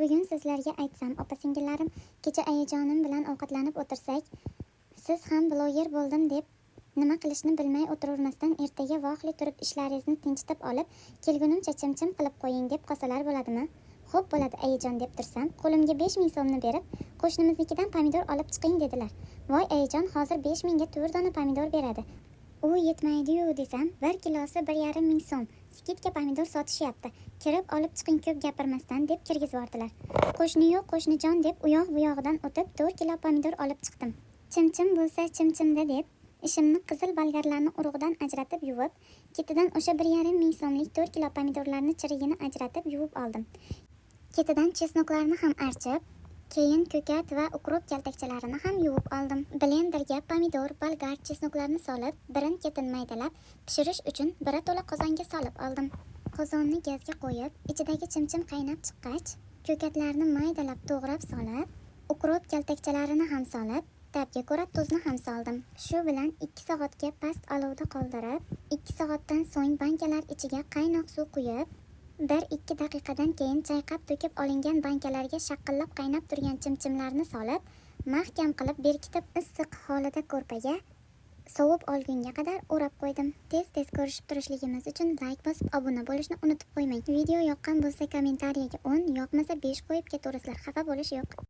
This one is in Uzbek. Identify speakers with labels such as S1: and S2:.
S1: Bugun sizlarga aytsam, opa singillarim, kecha ayajonim bilan ovqatlanib o'tirsak, siz ham bloger bo'ldim deb nima qilishni bilmay o'tiravermasdan, ertaga vaqtli turib, ishlaringizni tinchitib olib kelgunimcha chimchim qilib qo'ying, deb qolsalar bo'ladimi? Xo'p, bo'ladi, ayajon, deb tursam, qo'limga 5000 so'mni berib, qo'shnimiznikidan pomidor olib chiqing, dedilar. Voy ayajon, hozir 5000ga to'rt dona pomidor beradi, u yetmaydiyu, desam, bir kilosi 1500 so'm, скидка pomidor sotishyapti, kirib olib chiqing, ko'p gapirmasdan, deb kirgizib yubordilar. Qo'shni yo'q, qo'shnijon, deb u yoq bu yog'idan o'tib 4 kilo pomidor olib chiqdim. Chimchim bo'lsa chimchimda, deb ishimni qizil bolgarlarni urug'idan ajratib yuvib, ketidan o'sha 1500 so'mlik 4 kilo pomidorlarni chirigini ajratib yuvib oldim. Ketidan чеснок larni ham archib, keyin ko'kat va укроп kaltakchalarini ham yuvib oldim. Blenderga pomidor, bolgar, чеснок larni solib, birin ketin maydalab, pishirish uchun birato'la qozonga solib oldim. Qozonni gazga qo'yib, ichidagi chimchim qaynab chiqqach, ko'katlarni maydalab to'g'rab solib, укроп kaltakchalarini ham solib, ta'bga ko'ra tuzni ham soldim. Shu bilan 2 soatga past olovda qoldirib, 2 soatdan so'ng bankalar ichiga qaynoq suv quyib, 1-2 daqiqadan keyin chayqab to'kib olingan bankalarga shaqillab qaynab turgan chimchimlarni solib, mahkam qilib berkitib, issiq holida ko'rpaga sovib olgunga qadar o'rab qo'ydim. Tez tez ko'rishib turishligimiz uchun layk bosib, obuna bo'lishni unutib qo'ymang. Video yoqqan bo'lsa, kommentariyaga 10, yoqmasa 5 qo'yib ketaverasizlar, xafa bo'lish yo'q.